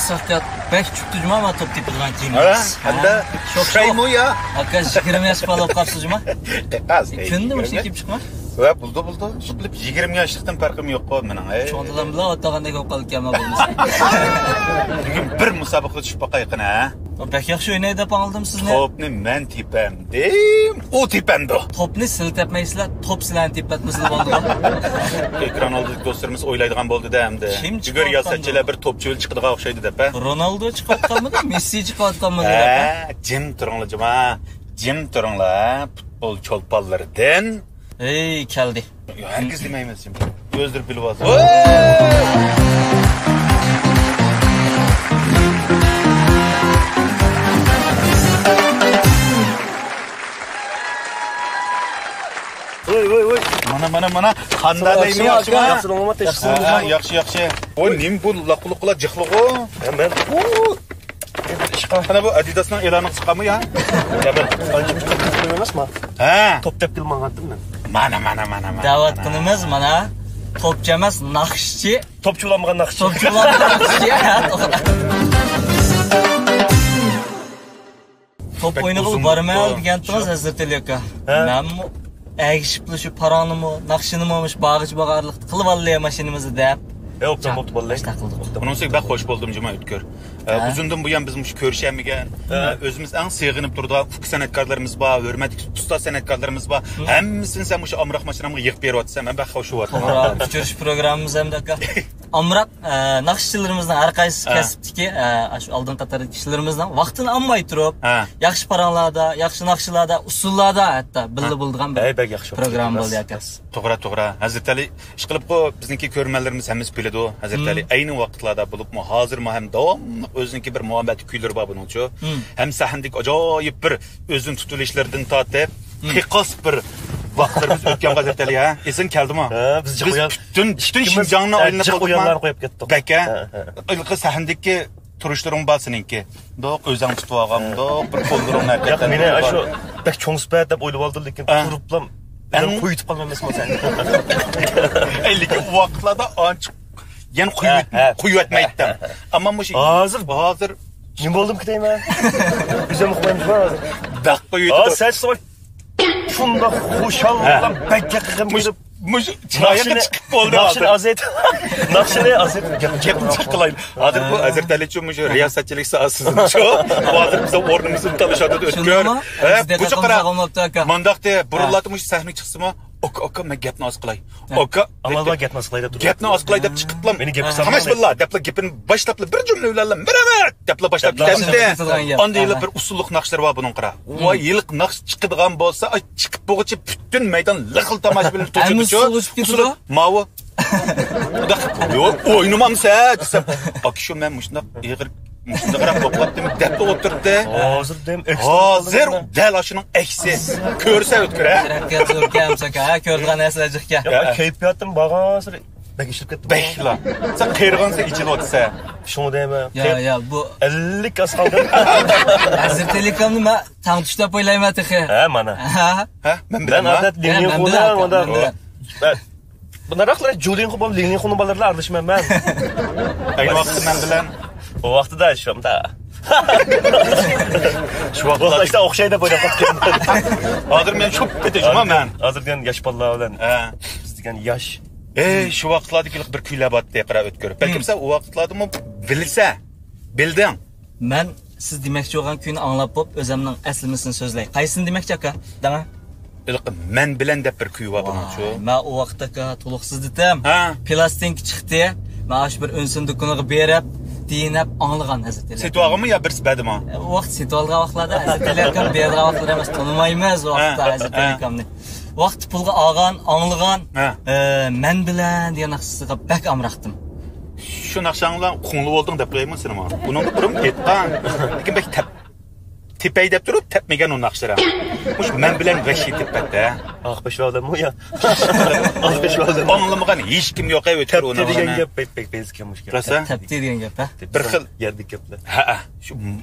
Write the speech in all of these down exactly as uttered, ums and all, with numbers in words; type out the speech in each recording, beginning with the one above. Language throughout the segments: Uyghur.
ساقىيات بەك چۈشۈپتۇ جۇما، ما توپ تېپىدىغان كىيىم ھە، ئەمەس. ھەمدە شوخ، شوخ. شۇ ئاكا يىگىرمە ياشقا بالا ئوقۇپ قاپسىز جۇما. كۈندە مۇشۇنى كىيىپ چىقما. ۋە بولدى، بولدى. شۇ قىلىپ يىگىرمە ياشلىقتىن پەرقىم يوققۇ مېنىڭ، ئەي. چوڭ دادام بىلەن ئولتۇرغاندەك بولۇپ قالدىكەنما بولمىسا. بۈگۈن بىر مۇسابىقىگە چۈشۈپ باقاي قېنى، ھە؟ بەك ياخشى ئوينايدۇ دەپ ئاڭلىدىم سىزنى. توپنى مەن تېپەمدىم، ئۇ تېپەمدۇ. توپنى سىلە تەپمەيسىلەر، توپ سىلەرنى تېپىۋەتمىسىلا بولدىغۇ. ئېكران ئالدىدىكى دوستلىرىمىز ئويلايدىغان بولدى-دە ئەمدى. كىم بۈگۈن چىقىۋاتقاندۇ؟ رىياسەتچىلەر بىر توپچى چىقىدىغان ئوخشايدۇ دەپ، ھە؟ رونالدو چىقىۋاتقانمىدى، مېسسى چىقىۋاتقانمىدى دەپ، ھە؟ ھە، جىم تۇرۇڭلار جۇما، جىم تۇرۇڭلار، ھە؟ پۇتبول چولپانلىرىدىن. ھەي، كەلدى. يا، ھەرگىز دېمەيمىز، جىم. ئۆزلىرى بىلىۋالسۇن. ۋوي، ۋوي، ۋوي. مانا، مانا، مانا. قانداق دەيمەن، ياخشىمۇ؟ ياخشى، ياخشى. ھە، ياخشى، ياخشى. ۋوي، نېمە بۇ لاققۇلۇققىلا جىقلىغۇ؟ ھە، مەن. ئۇ. قانا بۇ ئادىداسنىڭ ئېلانىغا چىققانمۇ يا؟ يا، مەن ئانچە مۇشۇنداق قىزىق ئەمەسما. ھە. توپ تېپىپ كېلىپ ماڭغانتىم مەن. مانا، مانا، مانا، مانا. دەۋاتقىنىمىز مانا. توپچى ئەمەس، ناخشىچى. توپچى بولالمىغان ناخشىچى. توپچى بولالمىغان ناخشىچى. ھە، توغرا. توپ بەك ئوينىغىلى ئۇزۇن بارىمەن بوپتۇ. دېگەنتىڭىز، ھەزرىتى ئاكا. ھە؟ مەنمۇ ئەگىشىپلا شۇ پاراڭنىمۇ، ناخشىنىمۇ مۇشۇ باغچە باغارلىق قىلىۋالدى ماشىنىمىزدا دەپ. ئە، ئوبدان بوپتۇ، بالىلار. باشتا قىلدۇق. بۇنىڭ ئۈستىگە بەك خوش بولدۇم جۇما ئۆتكۈر. ئە، ھە؟ ئۇزۇندىن بۇيان بىز مۇشۇ كۆرۈشەلمىگەن، ھە. ئە، ئۆزىمىز ئەڭ سېغىنىپ تۇرىدىغان ئۇكا سەنئەتكارلىرىمىز بار، ھۆرمەتلىك ئۇستاز سەنئەتكارلىرىمىز بار. ھە. ھەممىسىنى سەن مۇشۇ ئامراق ماشىنامغا يىغىپ بېرىۋاتىسەن، مەن بەك خوش بولۇۋاتىمەن. توغرا، ئۇچرىشىش پروگراممىمىز ھەمدە ئاكا. ئامراق، ئە، ناخشىچىلىرىمىزنىڭ ھەر قايسى ھە. كەسىپتىكى، ئە، ئاشۇ ئالدىنقى قاتاردىكى كىشىلىرىمىزنىڭ ۋاقتىنى ئالماي تۇرۇپ، ھە. ياخشى پاراڭلاردا، ياخشى ناخشىلاردا، ئۇسسۇللاردا ھەتتا بىللە ھە. بولىدىغان بىر ئەي، بەك ياخشى بولدى. پروگرامما بولدى ئاكا. توغرا، توغرا. ھەزرىتى ئەلى، ئىشقىلىپقۇ بىزنىڭكى كۆرۈرمەنلىرىمىز ھەممىسى بىلىدۇ. ھەزرىتى ئەلى مم. ئەينى ۋاقىتلاردا بولۇپمۇ، ھازىرمۇ ھەم داۋاملىق ئۆزىنىڭكى بىر مۇھەببەتلىك كۈيلىرى بار بۇنىڭچۇ. مم. ھەم سەھنىدىكى ئاجايىپ بىر ئۆزىنى تۇتۇۋېلىشلىرىدىن تارتىپ، مم. قىيقاس بىر ۋاقىتلىرىمىز ئۆتكەن ھەزرىتى ئەلى، ھە؟ ئېسىڭگە كەلدىمۇ؟ ھە، بىز بىز جىق ئويان-، پۈتۈن، پۈتۈن ئىككىمىز، شىنجاڭنى ھە، ئايلىنىپ جىق قويۇپمۇ؟ ئويانلارنى قويۇپ كەتتۇق. بەك، ھە؟ ھە، ھە. ھېلىقى سەھنىدىكى تۇرۇشلىرىڭ بار سېنىڭكى. مۇنداق ئۆزۈڭ تۇتۇۋالغان، ھە. مۇنداق بىر قوللىرىڭنى ياق، ھەرىكەتلەندۈرۈپ مېنى ئاشۇ بەك چوڭ سۈپەت دەپ ئويلىۋالدىم، لېكىن ھە. تۇرۇپلا ئەڭ قويۇۋېتىپ قالمامسىمۇ سەن؟ ئەي، لېكىن ئۇ ۋاقىتلاردا ئانچە يەنە قويۇۋەت-، ھە، ھە. قويۇۋەتمەيتتىم. ھە، ھە. ئەمما مۇشۇ ھازىر، ھازىر نېمە بولدۇم كېتەيمەن؟ ئۆزۈم ئۇقمايمەن ھازىر. داق قويۇۋېتىپ. ھازىر سەن شۇنداق خۇشال ھە. بولغان بەك يېقىن مۇش-، كېلىپ مۇش-، چىرايىغا ناخشىنى، چىقىپ بولدى ناخشىنى ھازىر. ئازايت-، ناخشىنى ئازايتىپ گەپ-، گەپنى جىق قىلايلى. ھازىر بۇ ھە. ھەزرىتى ئەلىچۇ مۇشۇ رىياسەتچىلىك ساھەسىدىنچۇ. ھازىر بىز ئورنىمىزنى تالىشىۋاتىدۇ ئۆتكۈر. شۇنداقمۇ؟ ھە، بۇچۇ قارا. مۇنداقتى، ھە. بۇرۇنلاردا مۇشۇ سەھنىگە چىقسىمۇ، ئاكا، ئاكا، مەن گەپنى ئاز قىلاي. ھە. ئاكا، ئامال بار، گەپنى ئاز قىلاي دەپ تۇرۇپ. گەپنى ئاز قىلاي دەپ چىقىپلا. مېنى گەپكە سالماڭ. تاماشىبىنلار دەپلا گېپىنى باشلاپلا بىر جۈملە بىلەنلا مىرەۋەت دەپلا باشلاپ دەپلا كېتەمىز. باشلاپ كېتىدىغان گەپ. ئاندىن ھە. بىر ئۇسسۇللۇق ناخشىلىرى بار بۇنىڭ قارا. ھىم. ۋاي، ھېلىقى ناخشا چىقىدىغان بولسا، ئاي، چىقىپ بولغۇچە پۈتۈن مەيدان لىقىل تاماشىبىنلار توشىدۇ. ھەممىسى ئۇسسۇللىشىپ كېتىدۇ. ماۋۇ. يوق، ئوينىمامسە دېسەم، ئاكا، شۇ مەن مۇشۇنداق ئېغىر مۇشۇنداقراق بولۇپ قاپتىمۇ دەپلا ئولتۇرتتى. ھازىر دەم ئەكس ھازىر قالدى. دەل ئاشۇنىڭ ئەكسى. كۆرسە ئۆتكۈر، ھە؟ تەرەققىيات زوركەن، ھە، كۆرىدىغان نەرسىلەر جىقكەن. يا، كەيپىياتىم بارغانسېرى بەك ئېشىپ كەتتى. بەكلا. سەن قېرىغانسېرى ئېچىلىۋاتىسەن. شۇڭا دەيمەن. يا، يا، بۇ ئەللىك ئاز قالدى. ھەزرىتى ئەلى ئاكامنى مەن تەڭتۇش دەپ ئويلايمەن تېخى. ھە، مانا. ھە؟ ھە؟ مەن بىلەنما؟ مەن ئادەتتە ھە، لىڭلىڭ مەن خۇنى بىلەن ئاكا، مۇنداق. مەن بىلەن. بۇنداقراقلار جۇلىڭخۇ بولۇپ، لىڭلىڭخۇنىڭ بالىلىرى ئارىلىشىمەن مەن. ئەينى ۋاقىتتا مەن بىلەن. ئۇ ۋاقتىدا شۇمدا. شۇ ۋاقىتتا. ئۇ ۋاقىتتا ئوخشايدۇ دەپ ئويلاپ قاپتىكەنمەن. ھازىر مەن شۇ پېتى جۇما مەن. ھازىر دېگەن ياش بالىلار بىلەن. ھە. بىز دېگەن ياش. ئەي، شۇ ۋاقىتلاردىكى بىر كۈيلەر بارتتى، قارا ئۆتكۈر. بەلكىم ھىم. سەن ئۇ ۋاقىتلاردىمۇ بىلسە، بىلدىڭ. مەن سىز دېمەكچى بولغان كۈينى ئاڭلاپ بوپ، ئۆزەمنىڭ ئەسلىمىسىنى سۆزلەي. قايسىنى دېمەكچى، ئاكا؟ دەڭە. ھېلىقى مەن بىلەن دەپ بىر كۈي بار بۇنىڭچۇ. ۋاي، مەن ئۇ ۋاقىتتا، ئاكا، تولۇق سىزدىتىم. ھە. پىلاستىنكا چىقتى. مەن ئاشۇ بىر ئۈنسىن دۇكىنىغا بېرىپ، دېيىنەپ ئاڭلىغان ھەزرىتى. سېتىۋالغانمۇ يا بىرسى بەردىمۇ؟ ئۇ ۋاقىت سېتىۋالغان ۋاقىتلاردا ھەزرىتى ئەلى ئاكام بېرىدىغان ۋاقىتلار ئەمەس، تونۇمايمىز ئۇ ھە، ۋاقىتتا ھە، ھەزرىتى ئەلى ھە. ئاكامنى. ۋاقتى پۇلغا ئالغان، ئاڭلىغان، ھە. ئە، مەن بىلەن دېگەن ناخشىسىغا بەك ئامراقتىم. شۇ ناخشاڭ بىلەن قۇڭلى بولدۇڭ دەپ قويايمۇ سېنى ماڭا. ئۇنىڭغا بۇرۇن ئېيتقان. لېكىن بەك تەپ-، تېپەي دەپ تۇرۇپ تەپمىگەن ئۇ ناخشىلار. مۇشۇ مەن بىلەن ۋەھشىي تېپەتتە. ئاقباش بالىمۇ يا؟ ئاقباش بالىمۇ. ئاڭلىمىغان ھېچكىم يوق، ئەي، ئۆتكۈر ئۇ تەپتى دېگەن ناخشىنى. گەپ بەك، بەك، بەك بەزىكەن مۇشۇ گەپ. راسا؟ تەپتى دېگەن گەپ، ھە؟ بىر خىل. يەردىكى گەپلەر. ھەئە. شۇ،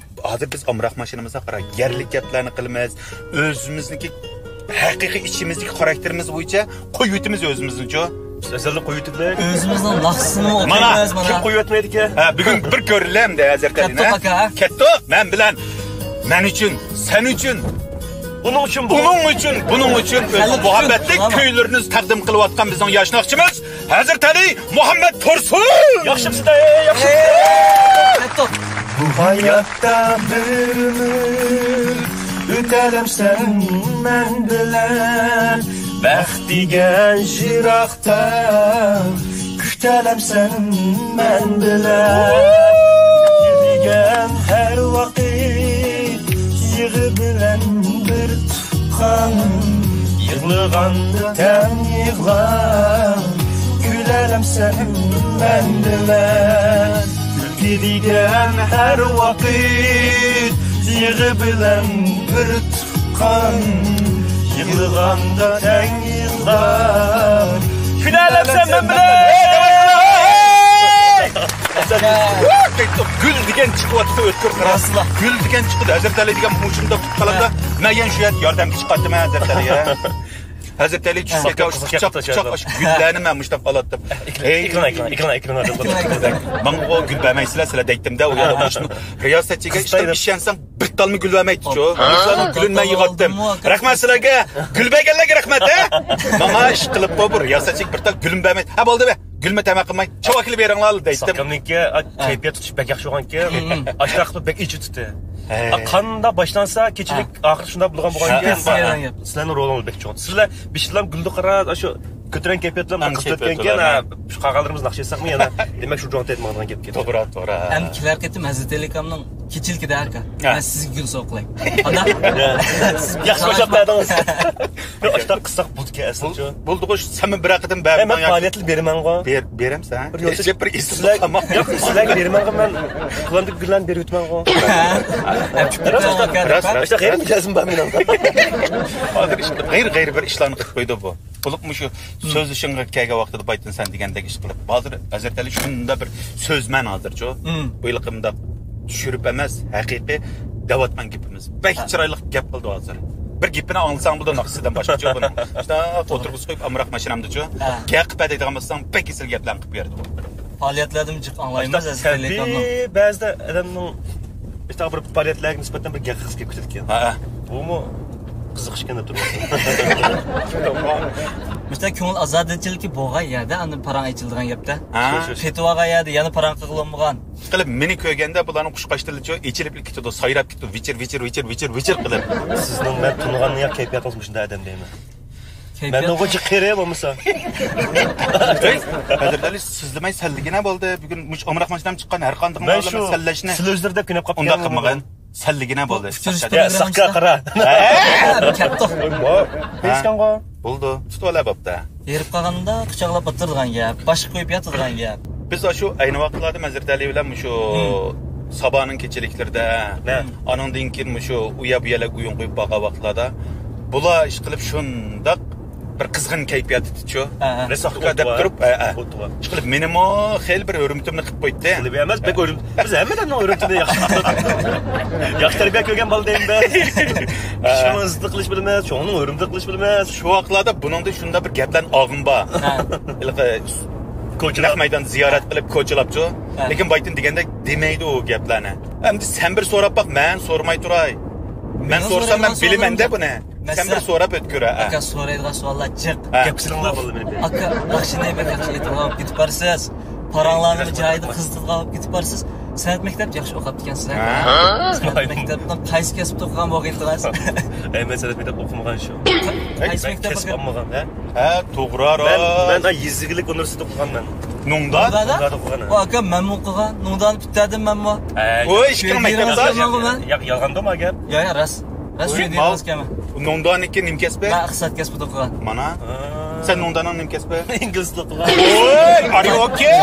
ھازىر بىز ئامراق ماشىنىمىزدا قارا، يەرلىك گەپلەرنى قىلىمىز. ئۆزىمىزنىڭكى ھەقىقىي ئىچىمىزدىكى خاراكتېرىمىز بويىچە قويۇۋېتىمىز ئۆزىمىزنىچۇ. ئەزەلدىن قويۇۋېتىپلىك. ئۆزىمىزنىڭ ناخشىسىنىمۇ مانا، ئوقۇيمىز، مانا. كىم قويۇۋەتمەيدىكەن؟ ھە، بۈگۈن بىر كۆرۈلەمدى ھازىر. كەتتۇق، ئاكا. كەتتۇق. مەن بىلەن، مەن ئۈچۈن، سەن ئۈچۈن، ئۇنىڭ ئۈچۈن، بۇنىڭ ئۈچۈن، بۇنىڭ ئۈچۈن ئۆزىنىڭ مۇھەببەتلىك كۈيلىرىنى تەقدىم قىلىۋاتقان بىزنىڭ ياش ناخشىچىمىز ھەزرىتئەلى مۇھەممەد تۇرسۇن. ياخشىمسىز، ياخشىمسىز؟ كەتتۇق. بۇ ھاياتتا بىر ئۆمۈر ئۆتەلەمسەن مەن بىلەن؟ بەخت دېگەن يىراقتا كۈتەلەمسەن مەن بىلەن؟ دېگەن ھەر ۋاقىت يىغا بىلەن بىر تۇغقان، يىغلىغاندا تەڭ يىغلاپ كۈلەلەمسەن مەن بىلەن؟ كۈلكە دېگەن ھەر ۋاقىت يىغا بىلەن بىر تۇغقان، يىغلىغاندا تەڭ يىغلاپ كۈلەلەمسەن مەن بىلەن؟ گۈل دېگەن چىقىۋاتىدۇ ئۆتكۈر قارا. راستلا. گۈل دېگەن چىقىدۇ. ھەزرەت ئەلى دېگەن مۇشۇنداق تۇتۇپ قالامدا. مەن يەنە شۇ يەردە ياردەمگە چىقاتتىم ھەزرەت ئەلىگە. ھەزرەت ئەلى چۈشكەن قۇچاق، قۇچاق، قۇچاق، ئاشۇ گۈللەرنى مەن مۇشۇنداق ئالاتتىم. ئېكران، ئېكران، ئېكران، ئېكران. ماڭا گۈل بەرمەيسىلەر سىلەر دەيتتىم-دە، ئۇ يەردە مۇشۇنى رىياسەتچىگە ئىشەنسەڭ بىر تالمۇ گۈل بەرمەيتتى شۇ. مىسالنىڭ گۈلىنى مەن يىغاتتىم. رەھمەت سىلەرگە. گۈل بەرگەنلەرگە رەھمەت، ھە؟ ماڭا ئىش قىلىپ قوي، بۇ رىياسەتچى بىر تال گۈلمۇ بەرمەيتتى. ھە، بولدى بە. گۈلمۇ تەمە قىلماي، چاۋاك ئېلىپ بېرىڭلار دەيتتىم. ساقچىمنىڭكى، ئا، كەيپىيات تۇتۇش بەك ياخشى بولغانكەن. ئاشۇنداق قىلىپ بەك ئېچىۋېتىپتى. ھەي. قانداق باشلانسا، كېچىلىك ئاخىرى شۇنداق بولغان بولغانكەن. سىلەرنىڭ رولىڭىز بەك چوڭ. سىلەر بىشلام گۈلدە قارا، ئاشۇ كۆتۈرەڭ كەيپىياتلام قىزىپ ئۆتكەنكەن. شۇ قالغانلىرىمىز ناخشا ئېيتساقمۇ يەنە، دېمەك، شۇ جوڭ تەيتمايدىغان گەپكەن. توغرا، توغرا. ئەمدى كېلەر قېتىم ھەزرىتى ئەلىكامنىڭ كېچىلىكىدە ئاكا، مەن سىزگە گۈل سوۋغا قىلاي. قانداق؟ ياخشى باشلاپ بەردىڭىز. ئاشۇنداق قىلساق بولىدىكەن ئەسلىچۇ. بولدىغۇ، سەنمۇ بىر قېتىم بەر. مەن پائالىيەتلەر بېرىمەنغۇ. بېرەمسەن؟ بىر ئېسىل تاماق. ياق، سىلەرگە بېرىمەنغۇ مەن. قولۇمدىكى گۈللەرنى بېرىپ ئۆتىمەنغۇ. راست، راست. غەيرىي مىجەزىم بار مېنىڭ. ھازىر غەيرىي، غەيرىي بىر ئىشلارنى قىلىپ قويدى بۇ. بولۇپمۇ شۇ سۆزلىشىڭگە كەلگەن ۋاقتىدا بايتىن سەن دېگەندەك ئىش قىلىپ. ھازىر ھەزرەت ئەلى شۇنداق بىر سۆزمەن ھازىرچۇ. بۇ يىلقى مۇنداق چۈشۈرۈپ ئەمەس، ھەقىقىي دەۋاتقان گېپىمىز. بەك چىرايلىق گەپ قىلدى ھازىر. بىر گېپىنى ئاڭلىساڭ بولىدۇ ناخشىسىدىن باشقىچۇ بۇنىڭ. شۇنداق ئولتۇرغۇزۇپ قويۇپ ئامراق ماشىنامدىچۇ. گەپ قىلىپ دەيدىغان بولساڭ بەك ئېسىل گەپلەرنى قىلىپ بەردى بۇ. پائالىيەتلەردىمۇ جىق ئاڭلايمىز. تەبىئىي، بەزىدە ئادەمنىڭ ئىشتىغا بىر پائالىيەتلەرگە نىسبەتەن بىر گەپ قىلغۇسى كېلىپ كېتىدىكەن. ھە. بۇمۇ قىزىق ئىكەن دەپ تۇرۇپ. مۇشۇنداق كۆڭۈل ئازادىچىلىكى بولغان يەردە ئاندىن پاراڭ ئېچىلىدىغان گەپتە. ھە. قېتىۋالغان يەردە يەنە پاراڭ قىلغىلى بولمىغان. قىلىپ مېنى كۆرگەندە بۇلارنىڭ قۇشقاچ تىلىچۇ ئېچىلىپ كېتىدۇ، سايراپ كېتىدۇ، ۋىچىر، ۋىچىر، ۋىچىر، ۋىچىر، ۋىچىر قىلىپ. سىزنىڭ مەن تونۇغاننىڭ كەيپىياتىڭىز مۇشۇنداق ئادەم دەيمەن. مەن نوغۇچى قېرى بولمىسا. ھەزرەت ئەلى سۆزلىمەي سەللىگىنە بولدى. بۈگۈن مۇشۇ ئامراق ماشىنام چىققان ھەر قاندىق مەن شۇ سەللەشنى سىلى ئۆزلىرىدە كۆنۈپ قاپتۇ. ئۇنداق قىلمىغىن. سەللىگىنە بولدى. ئۇچرىشىش پروگراممىسى. ساققا قارا. كەپتۇ. ھېسكانغۇ. بولدى. تۇتۇۋالە بوپتۇ. ھېرىپ قالغاندا قۇچاقلاپ ئولتۇرىدىغان گەپ، باشقا قويۇپ ياتىدىغان گەپ. بىز ئاشۇ ئەينى ۋاقىتلاردا ھەزرەت ئەلى بىلەن مۇشۇ سابانىڭ كېچىلىكلىرىدە، ئانىڭدىن كېيىن مۇشۇ ئۇيا بۇ يەرلەرگە ئويۇن قويۇپ بارغان ۋاقىتلاردا بۇلار ئىشقىلىپ شۇنداق بىر قىزغىن كەيپىياتتىچۇ. رەسۋاكا دەپ تۇرۇپ، ئىشقىلىپ مېنىمۇ خېلى بىر ھۆرمىتىمنى قىلىپ قويدى. ئەمەس، بەك ھۆرمىتىم. بىز ھەممە ئادەمنىڭ ھۆرمىتىنى ياخشى، ياخشى تەربىيە كۆرگەن بالا دەيمەن. كىچىكنىڭ ئىززىتىنى قىلىش بىلىمىز، چوڭنىڭ ھۆرمىتىنى قىلىش بىلىمىز. شۇ ۋاقىتلاردا بۇنىڭدىن شۇنداق بىر گەپلەرنى ئالغىنىم بار. ھېلىقى نەق مەيدان زىيارەت قىلىپ كوچىلاپچۇ. لېكىن بايتىن دېگەندەك دېمەيدۇ ئۇ گەپلەرنى. ئەمدى سەن بىر سوراپ باق، مەن سورىماي تۇراي. مەن سورىسام مەن بىلىمەن-دە بۇنى. سەن بىر سوراپ ئۆتكۈر، ھە. ئاكا، سورايدىغان سوئاللار جىق. ھە. گەپ قىلىڭلار بالىلار مېنى. ئاكا، ناخشىنى بەك ياخشى ئېيتىدىغان بولۇپ كېتىپ بارسىز. پاراڭلارنىمۇ جايىدا قىزىتىدىغان بولۇپ كېتىپ بارسىز. سەنئەت مەكتەپتە ياخشى ئوقۇپتىكەنسىز، ھە؟ ھە. سەنئەت مەكتەپنىڭ قايسى كەسىپتە ئوقۇغان بولغىيتىڭىز؟ ئەي، مەن سەنئەت مەكتەپتە ئوقۇمىغان شۇ. قايسى مەكتەپتە ئوقۇغان؟ ھە؟ ھە، توغرا. مەن، مەن يېزا ئىگىلىك ئۇنىۋېرسىتېتىدا ئوقۇغان مەن. نۇڭدا؟ نۇڭدادا؟ نۇڭدادا ئوقۇغان، ھە. ئۇ ئاكا، مەنمۇ ئوقۇغان. نۇڭدانى پۈتتۈردۈم مەنمۇ. ھە، ئۇ ئىككىڭ مەكتەپتە؟ ياق، يالغاندۇ ما گەپ؟ ياق، يالغاندۇ ما گەپ؟ ياق، ياق، راست. راست سۆزلەيمەن. نۇڭدانىڭكى نېمە كەسپى؟ مەن ئىقتىساد كەسپىدە ئوقۇغان. مانا. ھە. سەن نۇڭدانىڭ نېمە كەسپى؟ ئىنگلىز تىلى ئوقۇغان. ۋوي، are you okay?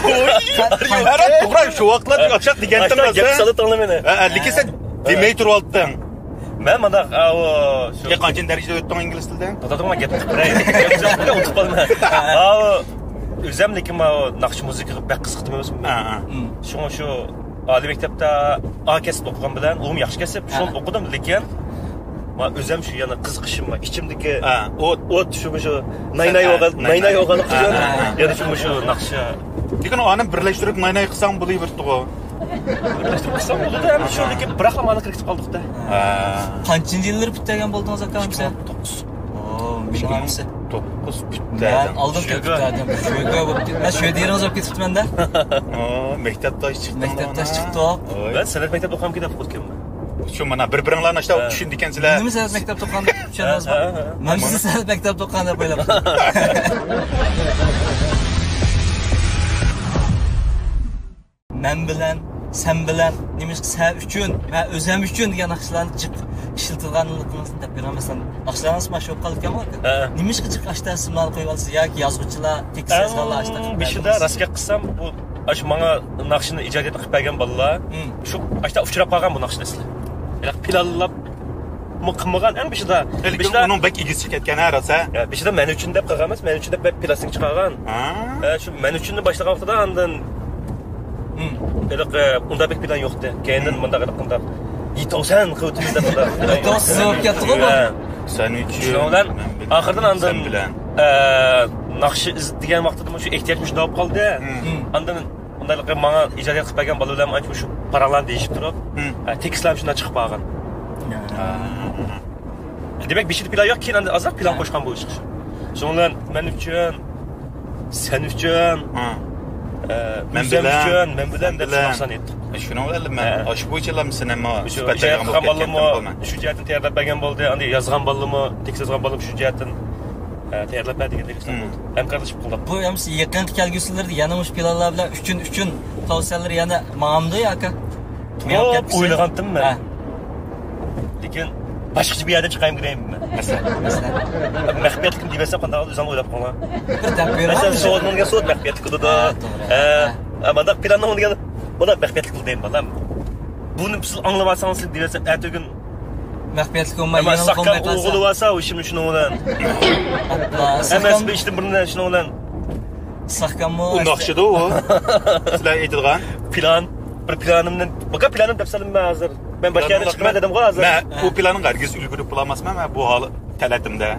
ۋوي، are you okay? توغرا، شۇ ۋاقىتلار ئاشاق دېگەنتىم. ئاشۇنداق گەپ سالىدىڭلار مېنى. ھە، ھە، لېكىن سەن دېمەي تۇرۇۋالدىڭ. مەن مانداق، ئاۋۇ، شۇ. يا، قانچىنچى دەرىجىدە ئۆتتۈڭ ئىنگلىز تىلىدىن؟ توختاتىڭ، مەن گەپ قىلىپ بېرەي. گەپ سۆزلەرنى ئۇنتۇپ قالىمەن. ئاۋۇ، ئۆزۈم لېكىن ماۋۇ ناخشا مۇزىكىغا بەك قىزىقتىم ئەمەسمۇ. ھە، ھە. شۇڭا شۇ ئالىي مەكتەپتە ئا كەسىپ ئوقۇغان بىلەن، ئۇمۇ ياخشى كەسىپ، شۇنى ئوقۇدۇم، لېكىن مانا ئۆزۈم شۇ يەنە قىزىقىشىم بار. ئىچىمدىكى ئوت، ئوت شۇ، شۇ ناي-ناي بولغان، ناي-ناي بولغانلىقى ئۈچۈن يەنە شۇ، شۇ ناخشا. لېكىن ئۇنى بىرلەشتۈرۈپ ناي-ناي قىلساڭ بولۇۋېرىدىغۇ. بىرلەشتۈرۈپ قىلساڭ بولىدۇ، ئەمدى شۇ، لېكىن بىراقلا مانا كىرىپ قالدۇق-تە. قانچىنچى يىللىرى پۈتتۈرگەن بولدىڭىز، ئاكا، ئەمسە؟ ئىككى مىڭ توققۇز. ئوو، مېنىڭ ئەمسە. توققۇز پۈتتى. مەن ئالدىن كىرىپ كەتتىم. شۆگە بولۇپ كەت-، مەن شۆدىرىڭىز بولۇپ كېتىپتىمەن-دە. ئوو، مەكتەپداش چىقتىڭ. مەكتەپداش چىقتۇق. مەن سەنئەت مەكتەپتە ئوقۇغان كېتەپ قويۇپكەنمەن. شۇ مانا بىر-بىرىڭلارنى ئاشتا چۈشىنىدىكەنسىلەر. نېمە سەنئەت مەكتەپتە ئوقۇغان دەپ چۈشەندىڭىزمۇ؟ مەن بىزنى سەنئەت مەكتەپتە ئوقۇغان دەپ ئويلاپتىم. مەن بىلەن، سەن بىلەن، نېمىشقا سەن ئۈچۈن، مەن ئۆزۈم ئۈچۈن دېگەن ناخشىلارنى جىق ئىشلىتىدىغانلىقىڭىزنى دەپ بېرىڭ. مەسىلەن، ناخشىلىرىڭىز مانا شۇ بولۇپ قالىدىكەنغۇ، ئاكا. نېمىشقا جىق ئاشتا ئىسىملارنى قويۇۋالىسىز ياكى يازغۇچىلار، تېكىست يازغانلار ئاشتا قىلىپ بېرىڭ. بېشىدا راست گەپ قىلسام، بۇ ئاشۇ ماڭا ناخشىنى ئىجاد ئېتىپ قىلىپ بەرگەن بالىلار شۇ ئاشتا ئۇچراپ قالغان بۇ ناخشىلار ئەسلى. بىراق پىلانلاپمۇ قىلمىغان ئەڭ بېشىدا. لېكىن بېشىدا ئۇنىڭ بەك ئېگىز چىقىپ كەتكەن ھە، راست ھە؟ بېشىدا مەن ئۈچۈن دەپ قىلغان ئەمەس، مەن ئۈچۈن دەپ بەك پىلاستىنكا چىقارغان. ھە، شۇ مەن ئۈچۈننى باشلىغان ۋاقتىدا ئاندىن ھېلىقى ئۇنداق بەك پىلان يوقتى. كەينىدىن مۇنداق ھېلىقى مۇنداق يېتىۋسەن قىلىۋېتىمىز دەپ مۇنداق پىلان يوق. يېتىۋسىز بولۇپ كەتتىغۇ بۇ. سەن ئۈچۈن، شۇنىڭ بىلەن ئاخىرىدىن ئاندىن، سەن بىلەن. ئە، ناخشا ئىز-، دېگەن ۋاقتىدىمۇ شۇ ئېھتىياج مۇشۇنداق بولۇپ قالدى. ئاندىن ئۇنداقلىقى ماڭا ئىجادىيەت قىلىپ بەرگەن بالا بىلەن ئاشۇ شۇ پاراڭلارنى دېيىشىپ تۇرۇپ، ھە، تېكىستلەرمۇ شۇنداق چىقىپ قالغان. دېمەك، بېشىدا پىلان يوق، كېيىن ئاندىن ئازراق پىلان قوشقان بولۇشى. شۇنىڭ بىلەن مەن ئۈچۈن، سەن ئۈچۈن، ئە، مەن ئۆزۈم بىلەن، ئۈچۈن، مەن بىلەن دەپ شۇ ناخشىلارنى ئېيتتۇق. شۇنىڭ بىلەن مەن ئاشۇ بويىچىلا سېنىمۇ سۈپەتلەپ قىلغان بولدى. شۇ جەھەتتىن تەييارلاپ بەرگەن بولدى، ئاندىن يازغان بالىمۇ، تېكىست يازغان بالىمۇ شۇ جەھەتتىن، ئە، تەييارلاپ بەر دېگەندەك ئىشلار بولدى. ھەمكارلىشىپ قىلدۇق. بۇ ئەمسە يېقىنقى كەلگۈسىلەردە يەنە مۇشۇ پىلانلار بىلەن ئۈچۈن، ئۈچۈن تاۋسىيەلىرى يەنە ماڭامدۇ ياكى؟ توپ ئويلىغانتىم مەن. ھە. لېكىن باشقىچە بىر يەردىن چىقايمۇ دەيمەن مەن. مەسىلەن؟ مەسىلەن؟ مەخپىيەتلىكمۇ دېيىۋەتسەم قانداق بولىدۇ، ئۆزۈڭ ئويلاپ قويۇڭلار. بىر دەپ بېرىڭ. مەسىلەن، سوۋۇتنىڭ دېگەن سوۋۇت مەخپىيەتلىك بولىدۇ. ھە، توغرا. ھە. ھە، مانداق پىلاننىڭ دېگەن بۇنداق مەخپىيەتلىك بولىدۇ دەيمەن بالام. بۇنى سىز ئاڭلىۋالساڭىز دېيىۋەتسەم، ئەتىگۈن. مەخپىيەتلىك بولماي، يېڭىلىق بولماي قالسا. ئوغۇلى بارسا، ئۇ ئىشىم شۇنىڭ بىلەن. ھەممىسى بىر ئىشتىن بۇرۇن شۇنىڭ بىلەن. ساخكاممۇ ئۇ ناخشىدا ئۇ. سىلەر ئېيتىدىغان. پىلان. بىر پىلانىمنى، باقا پىلانىم دەپ سالدىم مەن ھازىر. مەن باشقا يەردە چىقىمەن دېدىمغۇ ھازىر. مەن ئۇ پىلانغا ھەرگىز ئۈلگۈرۈپ بولالماسمەن، مەن بۇ ھال تەلەتىمدە.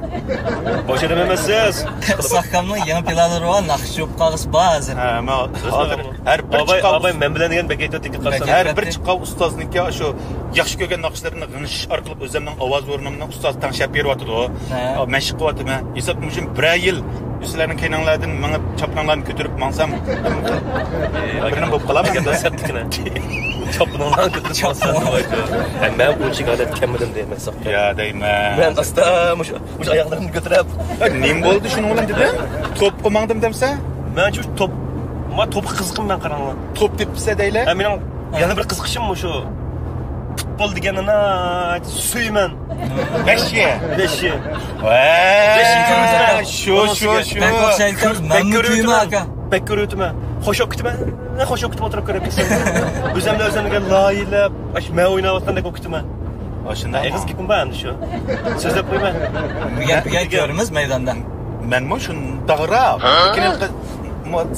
بوش ئادەم ئەمەسسىز. ساخكامنىڭ يېڭى پىلانلىرى بار، ناخشا چوپ قالغۇسى بار ھازىر. ھە، مەن ھازىر ھەر بىر ئاباي، چىققان ئاباي مەن بىلەن دېگەن بەك ئېيتىۋاتىدىكەن قارىسام. ھەر بىر چىققان ئۇستازنىڭكى شۇ ياخشى كۆرگەن ناخشىلىرىنى غىڭشىش ئارقىلىق ئۆزۈمنىڭ ئاۋاز ئورنۇمنى ئۇستاز تەڭشەپ بېرىۋاتىدۇ. ھە. مەشىق قىلىۋاتىمەن. ھېساب مۇشۇ بىرەر يىل سىلەرنىڭ كەينىڭلاردىن مېڭىپ، چاپىنىڭلارنى كۆتۈرۈپ ماڭسام، بىرنېمە بولۇپ قالامەن ئەمدى. چاپىنىڭلارنى كۆتۈرۈپ ماڭسام، ھە، مەن ئۇنچىلىك ئادەت كەلمىدىم دەيمەن. يا دەيمەن. مەن ئاستا مۇشۇ، مۇشۇ ئاياغلىرىمنى كۆتۈرۈپ. نېمە بولدى شۇنىڭ بىلەن دېدىم؟ توپقا ماڭدىم دەمسە؟ مەن شۇ توپ، ما توپقا قىزىقىم مەن قاراڭلار. توپ تېپىسە دەيلى. ھە، مېنىڭ يەنە بىر قىزىقىشىم مۇشۇ. پۇتبول دېگەننى ناھايىتى سۆيىمەن. مەشى. مەشى. ۋە، شۇ، شۇ، شۇ. بەك ئوخشايدىكەن، مەنمۇ كۆيىمەن ئاكا. بەك كۆرۈۋېتىمەن. خوش بولۇپ كېتىمەن. خوش بولۇپ كېتىمەن، ئولتۇرۇپ كۆرۈپ كېتىمەن. ئۆزۈمنى ئۆزۈمگە لايىھەلەپ، ئاشۇ مەن ئويناۋاتقاندەك بولۇپ كېتىمەن. ئاشۇنداق. ئېغىز گېپىم بار ئەمدى شۇ. سۆزلەپ قويمەن. بۈگۈن، بۈگۈن كۆرىمىز مەيداندا. مەنمۇ شۇنداقراق. لېكىن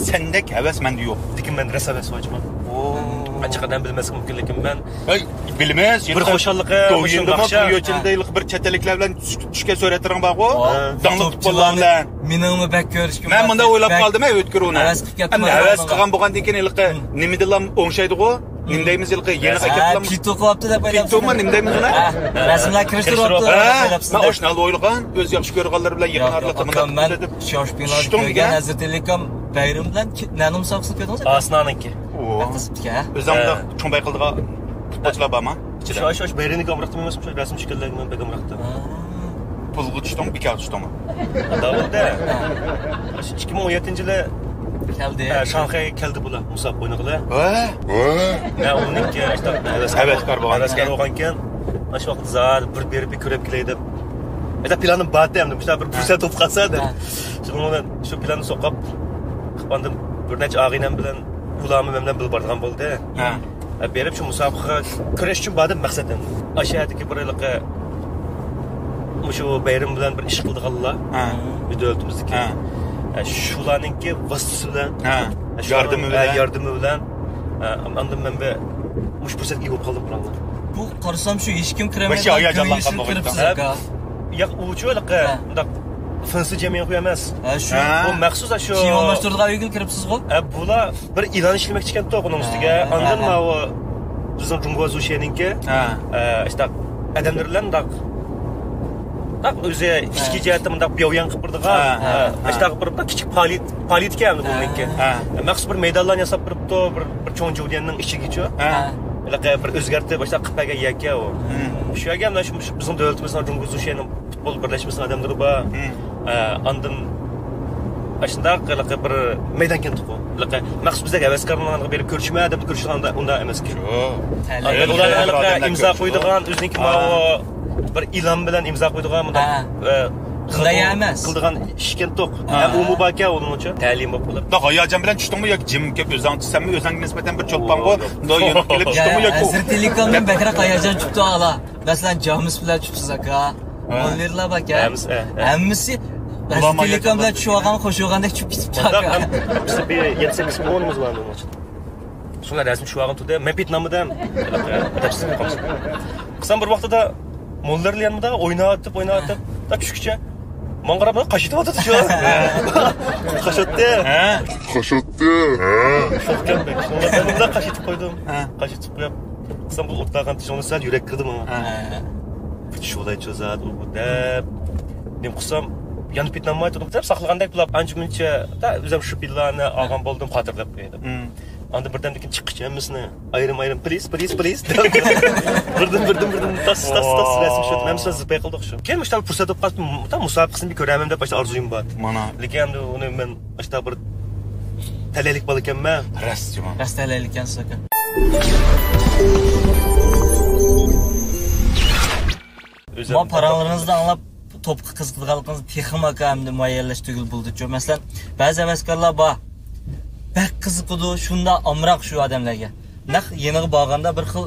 سەندەك ھەۋەس مەندە يوق. لېكىن مەن راست ھەۋەس بار جۇمۇ. ئوو. ئاچچىق ئادەم بىلمەسلىكى مۇمكىن، لېكىن مەن ھەي، بىلىمىز، بىر خۇشاللىقى، دويۇندىمۇ، بۇ يوچىندا ھېلىقى بىر چەت ئەللىكلەر بىلەن چۈش-، چۈشكەن سۈرەتلىرىڭ بارغۇ؟ ھە. داڭلىق پۇتبوللار بىلەن. مېنىڭمۇ بەك كۆرۈشكۈم. مەن مۇنداق ئويلاپ قالدىم، ھە، ئۆتكۈر ئۇنى. ھەۋەس قىلىپ كەتتىم. ئەمدى ھەۋەس قىلغان بولغاندىن كېيىن ھېلىقى نېمىدىنلا ئوڭشايدىغۇ؟ نېمە دەيمىز ھېلىقى؟ يېڭى ئەكەپلا. پىتۇ قىلىۋاپتۇ دەپ ئويلاپسىز. پىتۇما نېمە دەيمىز ئۇنى؟ ھە، رەسىملەر كىرىشتۈرۈۋاپتۇ دەپ ئويلاپسىز. مەن ئاشۇنى ئويلىغان، ئۆزى ياخشى كۆرىدىغانلار بىلەن يېقىن ئارىلىقتا مۇنداق قىلىپ. شياۋشپىڭلارنى كۆرگەن ھەزرىتى ئېلىكام بايرىمى بىلەن نەنىڭ مۇسابىقىسىنى كۆردىڭىز؟ ئارسېنالنىڭكى. ئۆزۈڭدە چوڭ بايقىلىدىغان پۇتبولچىلار بارمۇ ئىچىدە؟ شۇ، شۇ، شۇ بايرىمنىڭكى ئامراقتىم ئەمەسمۇ، شۇ رەسىم چۈشكەنلەرگە مەن بەك ئامراقتىم. پۇلغا چۈشتۈڭمۇ، بىكارغا چۈشتۈڭمۇ؟ داۋۇلدە. شۇ ئىككى مىڭ ئون يەتتىنچى يىلى كەلدى. ھە، شاڭخەيگە كەلدى بۇلار، مۇسابىقە ئوينىغىلى. ھە؟ ھە، ئۇنىڭكى ھەۋەسكار بولغان. ھەۋەسكار بولغانكەن، شۇ ۋاقىتتا زادى بىر بېرىپ كۆرۈپ كېلەي دەپ. ئەتە پىلانىم بار ئىدى ئەمدى، مۇشۇنداق بىر پۇرسەت بولۇپ قالسا دەپ. ھە. شۇنىڭ بىلەن شۇ پىلاننى سوقۇپ، ئاندىن بىر نەچچە ئاغىنەم بىلەن ئۇلارمۇ مەن بىلەن بىللە بارىدىغان بولدى. ھە. ھە، بېرىپ شۇ مۇسابىقىگە كىرىش ئۈچۈن باردىم مەقسەتىم. ئاشۇ يەردىكى بىر ھېلىقى مۇشۇ بايرام بىلەن بىر ئىش قىلىدىغانلار، ھە، بىر دۆلىتىمىزدىكى. ھە. ھە، شۇلارنىڭكى ۋاسىتىسى بىلەن، ھە، ھە، شۇلارنىڭ، ياردىمى ھە، بىلەن. ياردىمى بىلەن، ھە، ئاندىن مەن بىر مۇشۇ پۇرسەتكە ئىگە بولۇپ قالدىم، قاراڭلار. بۇ قارىسام شۇ ھېچكىم كىرەلمەيدىغان، ھاياجانلانغان كىرىۋېلىپ كىرىپسىز ئاكا. ياق، ئۇچۇ ھېلىقى ھە. مۇنداق فېنسى جەمئىيەت ئەمەس. ھە، شۇ. ھە. بۇ مەخسۇس شۇ چىم ئالماشتۇرىدىغان ئۆيگىلا كىرىپسىزغۇ؟ ھە، بۇلار بىر ئېلان ئىشلىمەكچى ئىكەنتۇق ئۇنىڭ ھە، ئۈستىگە. ھە، ئاندىن ھە. ماۋۇ بىزنىڭ جۇڭگو زۇشيەنىڭكى، ھە. ئە، ئىشتاق ئادەملەر بىلەن مۇنداق، مۇنداق ئۆزى ئىچكى ھە. جەھەتتە مۇنداق بىياۋيەن قىلىپ بېرىدىغان، ھە، ھە، ھە. ئىشتاق بىر، بىر كىچىك پائالىيەت، پائالىيەتكەن ئۇنىڭكى. ھە. مەخسۇس بىر مەيدانلارنى ياساپ بېرىپتۇ، بىر، بىر چوڭ جۇديەننىڭ ئىچىگىچۇ. ھە. ھېلىقى بىر ئۆزگەرتىپ، باشلاپ قىلىپ بەرگەن يەركەن ئۇ. ھە. شۇ يەرگە مانا شۇ، شۇ بىزنىڭ دۆلىتىمىزنىڭ جۇڭگو زۇشيەننىڭ پۇتبول بىرلەشمىسىنىڭ ئادەملىرى بار. ھە. ئە، ئاندىن ئاشۇنداق ھېلىقى بىر مەيدان كەنتىغۇ. ھېلىقى مەخسۇس بىزدەك ھەۋەسكارلارغا بېرىپ كۆرۈشمە دەپ كۆرۈشىدىغان ئۇنداق ئەمەسكەن. شۇ. ئاندىن ئۇلار ھېلىقى ئىمزا قويىدىغان، ئۆزىنىڭكى ھە. ماۋۇ بىر ئېلان بىلەن ئىمزا قويىدىغان مۇنداق، ھە. ئە، ئۇنداق ئەمەس. قىلىدىغان ئىشكەنتۇق. ھە. ھەم ئۇمۇ باركەن ئۇنىڭ ئۈچۈن. تەلىيىم بولۇپ قالىدۇ. ھاياجان بىلەن چۈشتۈڭمۇ ياكى جىم كېلىپ ئۆزۈڭ چۈشسەڭمۇ، ئۆزۈڭگە نىسبەتەن بىر چولپانغۇ، مۇنداق يېنىپ كېلىپ يا، چۈشتۈڭمۇ يا، ياكى ئەزرىتىلىكامدىن بەكرەك ھاياجان چۈشتى ئالا. مەسىلەن، جامىس بىلەن چۈشۈپسىز ئاكا. ھە. موللېرلار باركەن. ھەممىسى، ھە. ھەممىسى ئەزرىتىلىكام بىلەن چۈشۈۋالغان، خوش بولغاندەك چۈشۈپ كېتىپتۇ ئاكا. بىز بىر يەتتە سەككىز كىشى بولغىنىمىز بار ئۇنىڭ ئىچىدە. شۇلار رەسىم چۈشۈۋالغان تۇردى. مەن پېتىنامىدىم. ئەدەپسىز بولۇپ قالسا. قىسام بىر ۋاقتىدا موللېرلار يېنىمدا ئويناۋېتىپ، ئويناۋېتىپ، تا چۈشكىچە ماڭا قاراپ قاش ئېتىۋاتىدۇ شۇ. قاش ئاتتى. ھە؟ قاش ئاتتى. ھە؟ شوخكەن بەك. شۇڭا مەن مۇنداق قاش ئېتىپ قويدۇم. ھە. قاش ئېتىپ قويۇپ، قىسام بۇ ئوتلاغان تىشىڭنى سەل يۈرەك كىردى ماڭا. ھە. شۇلايچۇ زات ئۇ بۇ دەپ. نېمە قىلسام، يەنە پېتىنالماي تۇردۇم دەپ ساقلىغاندەك بولۇپ، ئانچە مۇنچە تا ئۆزۈم شۇ پىللانى ئالغان بولدۇم، خاتىرىلەپ قويدۇم. ھىم. ئاندىن بىردەمدىن كېيىن چىققىچە ھەممىسىنى ئايرىم-ئايرىم، پلىز، پلىز، پلىز دەپ بىردىن، بىردىن، بىردىن تاس، تاس، تاس رەسىم چۈشۈردۈم. ھەممىسىنى زىپەي قىلدۇق شۇ. كېيىن مۇشۇنداق پۇرسەت بولۇپ قالسا، تا مۇسابىقىسىنى بىر كۆرەرمەن دەپ باشتا ئارزۇيۇم بار. مانا. لېكىن ئەمدى ئۇنى مەن باشتا بىر تەلەيلىك بالا ئىكەنمەن. راست جۇما. راست تەلەيلىك ئىكەنسىز ئاكا. ئۆزۈم مانا پاراڭلىرىڭىزنى ئاڭلاپ، توپقا قىزىقىدىغانلىقىڭىزنى تېخىمۇ ئاكا ئەمدى مۇئەييەنلەشتۈرگىلى بولىدۇچۇ. مەسىلەن، بەزى ھەۋەسكارلار بار، بەك قىزىقىدۇ، شۇنداق ئامراق شۇ ئادەملەرگە. نەق يېنىغا بارغاندا بىر خىل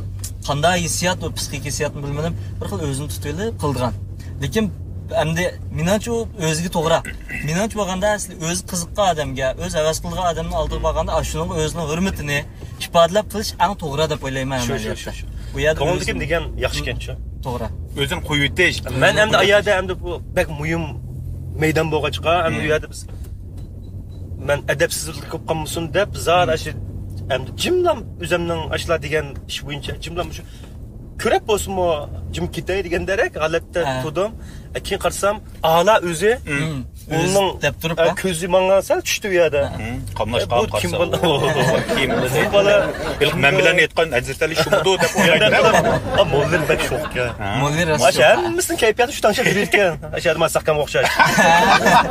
قانداق ھېسسىيات، ئۇ پسىخىك ھېسسىياتمۇ بىلمىدىم، بىر خىل ئۆزىنى تۇتۇۋېلىپ قىلىدىغان. لېكىن ئەمدى مېنىڭچە ئۇ ئۆزىگە توغرا. مېنىڭچە بولغاندا ئەسلى ئۆزى قىزىققان ئادەمگە، ئۆزى ھەۋەس قىلىدىغان ئادەمنىڭ ئالدىغا بارغاندا ئاشۇنىڭغا ئۆزىنىڭ ھۆرمىتىنى ئىپادىلەپ قىلىش ئەڭ توغرا دەپ ئويلايمەن شۇ، شۇ، ئەمەلىيەتتە. شۇ، شۇ. بۇ يەردە كۆڭۈلدىكىم ئۆزىنى دېگەن ياخشىكەنچۇ. توغرا. ئۆزىنى قويۇۋېتىش. مەن ئەمدى ئايادا ئەمدى بۇ بەك مۇھىم مەيدان بولغاچقا، ئەمدى ئۇ يەردە بىز، مەن ئەدەپسىزلىك بولۇپ قالمىسۇن دەپ، زادى ئاشۇ ئەمدى جىملا ئۆزۈمنىڭ ئاشۇلار دېگەن ئىش بويىچە جىملا مۇشۇ كۆرۈپ بولسىمۇ جىم كېتەي دېگەندەك ھالەتتە تۇردۇم. ئە، كېيىن قارىسام، ئالا ئۆزى ئۇنىڭ دەپ تۇرۇپ، ئە، كۆزى ماڭا سەل چۈشتى ئۇ يەردە. قاملاشقا بۇ كىم قارىسا، بۇ كىم؟ بۇ بالا. مەن بىلەن ئېيتقان ھەزرىتى ئەلى شۇمىدۇ دەپ ئويلايدۇ. ئا، موللىر بەك شوخكەن. موللىر راست شوخ. ھەممىسىنىڭ كەيپىياتى شۇ تاڭشاپ يۈرىدىكەن. ئاشۇ يەردە مانا ساققانغا ئوخشاش.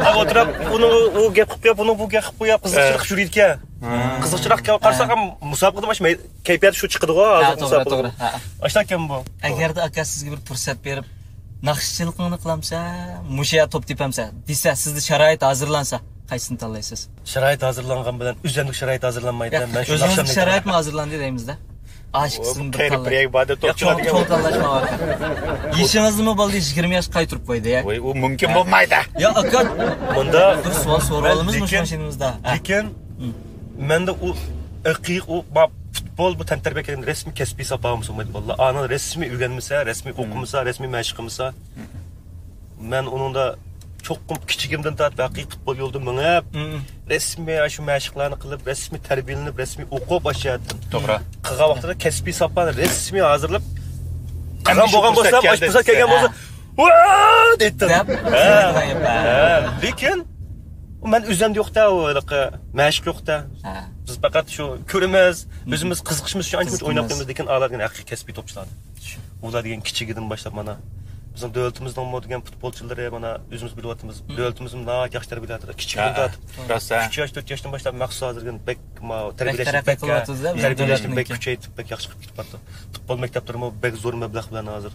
ئا، ئولتۇرۇپ، ئۇنىڭ ئۇ گەپ قىلىپ قويۇپ، ئۇنىڭ بۇ گەپ قىلىپ قويۇپ، قىزىقچىلىق يۈرىدىكەن. قىزىقچىلىق قارىساق ھەم مۇسابىقىدە مانا شۇ كەيپىياتى شۇ چىقىدىغۇ ھازىر مۇسابىقىدە. ئاشۇنداكەن بۇ. ئەگەردە ئاكا سىزگە بىر پۇرسەت بېرىپ، ناخشىچىلىقىڭنى قىلامسەن؟ مۇشۇ يەردە توپ تېپەمسەن دېسە، سىزدە شارائىت ھازىرلانسا، قايسىنى تاللايسىز؟ شارائىت ھازىرلانغان بىلەن ئۆزۈمدىكى شارائىت ھازىرلانمايدۇ. مەن شۇ ئۆزىڭىزدىكى شارائىتمۇ ھازىرلاندى دەيمىزدە. ئاشىقسىزمۇ بىر تاللاي. چوڭ، چوڭ تاللاشما بار. يېشىڭىزمۇ بولدى، يىگىرمە ياشقا قايتۇرۇپ قويدى، يا. ۋاي، ئۇ مۇمكىن بولمايدۇ. يا، ئاكا. مۇندا بىر سوئال سوراۋالىمىزمۇ شۇ ماشىنىمىزدا؟ لېكىن مەندە ئۇ ھەقىقىي ئۇ پۇتبول، بۇ تەنتەربىيە كەلگەن رەسمىي كەسپىي ساپا بولمىسا بولمايدۇ بالىلار. ئانىڭ رەسمىي ئۆگەنمىسە، رەسمىي ئوقۇمىسا، رەسمىي مەشىق قىلمىسا. مەن ئۇنىڭدا چوقۇم كىچىكىمدىن تارتىپ ھەقىقىي پۇتبول يولىدا مېڭىپ، رەسمىي شۇ مەشىقلەرنى قىلىپ، رەسمىي تەربىيەلىنىپ، رەسمىي ئوقۇپ ئاشۇ يەردىن. توغرا. قىلغان ۋاقتىدا كەسپىي ساپانى رەسمىي ھازىرلاپ، قىلغان بولغان بولسام، ئاشۇ پۇرسەت كەلگەن بولسا، ۋا دەيتتىم. دەپ. ھە. لېكىن مەن ئۆزۈمدە يوق-تە، ئۇ ھېلىقى مەشىق يوق-تە. بىز پەقەت شۇ كۆرىمىز، ئۆزىمىز قىزىقىشىمىز ئۈچۈن ئانچە-مۇنچە ئويناپ قويىمىز، لېكىن ئالار دېگەن ھەقىقىي كەسپىي توپچىلار. ئۇلار دېگەن كىچىكىدىن باشلاپ مانا بىزنىڭ دۆلىتىمىزنىڭمۇ دېگەن پۇتبولچىلىرى، مانا ئۆزىمىز بىلىۋاتىمىز، دۆلىتىمىزمۇ ناھايىتى ياخشى تەربىيەلەۋاتىدۇ. كىچىكىدىن تارتىپ، ئۈچ ياش، تۆت ياشتىن باشلاپ مەخسۇس ھازىرگىچە بەك تەربىيەلەشنى بەك، تەربىيەلەشنى بەك كۈچەيتىپ، بەك ياخشى قىلىپ كېتىۋاتىدۇ. پۇتبول مەكتەپلىرىمۇ بەك زور مەبلەغ بىلەن ھازىر.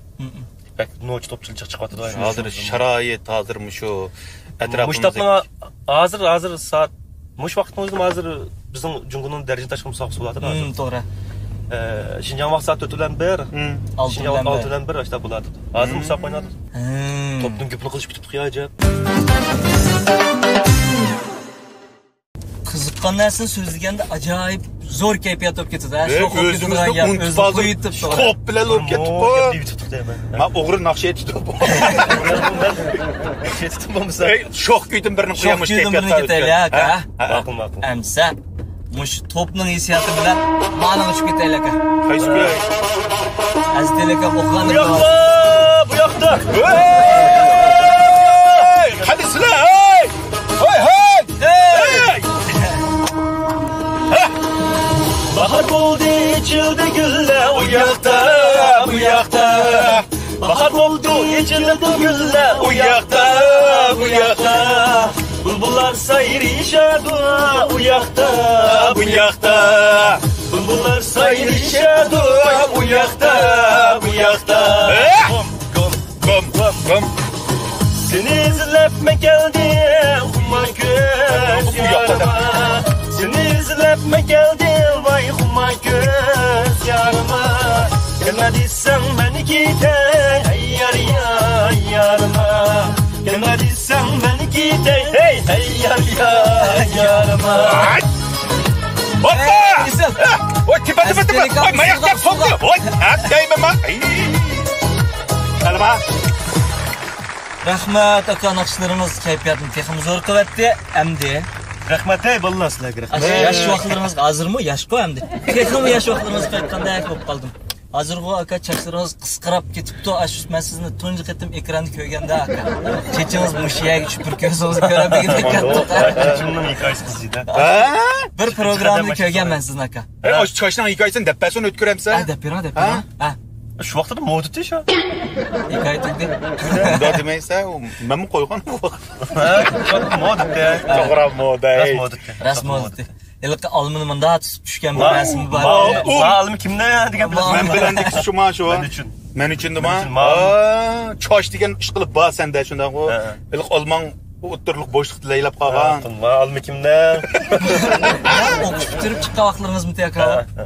بەك نوچى توپچىلار چىقىۋاتىدۇ. ھازىر شارائىت، ھازىر مۇشۇ ئەتراپىمىزدىكى مۇشۇ ھازىر، ھازىر سائەت، مۇشۇ ۋاقىتنىڭ ئۆزىدە ھازىر بىزنىڭ جۇڭگونىڭ دەرىجىدىن تاشقىرى مۇسابىقىسى بولۇۋاتىدۇ ھازىر. توغرا. ئە، شىنجاڭ ۋاقتى سائەت تۆت بىلەن بىر، ئالتە بىلەن بىر، ئاشۇنداق بولۇۋاتىدۇ. ھازىر مۇسابىقە ئويناۋاتىدۇ. توپنىڭ گېپىنى قىلىشىپ كېتىپتۇ يا، ئەجەب. قىزىققان نەرسىنى سۆزلىگەندە ئاجايىپ زور كەيپىيات بولۇپ كېتىدۇ، ھە؟ ئۆزىمىزنى ئۇنتۇپ ھالدۇق. شوخ بولۇپ كېتىدىغان گەپ، ئۆزى قويۇپ دەپتۇ. شوخ بىلەن بولۇپ كەتتۇق. مەن ئوغرى ناخشا ئېيتىپ تۇرۇپ. ناخشا ئېيتىپ بولمىسا. ئەي، شوخ كۈيدىن بىرنى قويايلى، شوخ كۈيدىن بىرنى كېتەيلى، ھە؟ ھە؟ ماقۇل، ماقۇل. ئەمسە مۇشۇ توپنىڭ ھېسسىياتى بىلەن مانىڭ ئۇچۇپ كېتەيلى، ئاكا. قايسى كۈي؟ ئەزىز ئاكا، ئوقۇغان. بۇ ياقتا، بۇ ياقتا. ھەي! قايسىلەر، ھەي! ھەي، ھەي! ھەي! باھار بولدى، ئېچىلدى گۈللەر ئۇ ياقتا، بۇ ياقتا. باھار بولدى، ئېچىلدى گۈللەر ئۇ ياقتا، بۇ ياقتا. بۇلبۇللار سايرىشىدۇ ئۇ ياقتا، بۇ ياقتا. بۇلبۇللار سايرىشىدۇ ئۇ ياقتا، بۇ ياقتا. ھە! گوم، گوم، گوم، گوم. سېنى ئىزدەپمۇ كەلدىم خۇمار كۆز يارىما. سېنى ئىزدەپمۇ كەلدىم ۋاي خۇمار كۆز يارىما. كەلمە دېسەڭ مەن كېتەي، ھەي يار، يار، يارىما. كەلمە دېسەڭ مەن كېتەي، ھەي، ھەي يار، يار، يارىما. ھوپپا! ۋاي، تىپە، تىپە، تىپە. ۋاي، ماياقلار سوقتى. ۋاي، ئەتەيمەن. سالام. رەھمەت، ئاكا، ناخشىلىرىڭىز كەيپىياتنى تېخىمۇ زور قىلىۋەتتى. ئەمدى رەھمەت، ھەي بالىلار، سىلەرگە رەھمەت. ئاشۇ ياش ۋاقىتلىرىڭىزغا، ھازىرمۇ ياشقۇ ئەمدى. تېخىمۇ ياش ۋاقىتلىرىڭىزغا قايتقاندەك بولۇپ قالدىم. ھازىرغۇ ئاكا چاچلىرىڭىز قىسقىراپ كېتىپتۇ. ئاشۇ مەن سىزنى تۇنجى قېتىم ئېكراندا كۆرگەندە ئاكا. چېچىڭىز مۇشۇ يەرگە چۈشۈپ بىر كۆرسىڭىز كۆرەلمىگۈدەك. چېچىمنىڭ ھېكايىسى قىزىيدۇ. بىر پروگراممىدا كۆرگەن مەن سىزنى ئاكا. ئەي، ئاشۇ چاچنىڭ ھېكايىسىنى دەپ بەرسۇن، ئۆتكۈر ئەمسە. ھە، دەپ بېرىڭ، دەپ بېرىڭ. ھە؟ شۇ ۋاقىتتا مودىتى شۇ. ھېكايە تۈگىدى. مۇنداق دېمەيسەن، مەنمۇ قويغان بۇ ۋاقىت. ھە، شۇ ۋاقىتتا مودىتى. توغرا مودا. راست مودىتى. راست مودىتى. ھېلىقى ئالمىنى مۇنداق تۇتۇپ چۈشكەن بىر رەسىمى بار. ما، ما ئالما كىمنىڭ دېگەن بىلەن. مەن بىلەن شۇما شۇ. مەن ئۈچۈن. مەن ئۈچۈن دېما. مەن ئۈچۈن ما. ئا، چاچ دېگەن ئىشقىلىپ بار سەندە شۇنداقغۇ. ھە. ھېلىقى ئالماڭ ئوتتۇرىلىق بوشلۇقتا لەيلەپ قالغان. ھە، ما ئالما كىمنىڭ. ئوقۇش پۈتتۈرۈپ چىققان ۋاقىتلىرىڭىزمۇ ئاكا؟ ھە، ھە.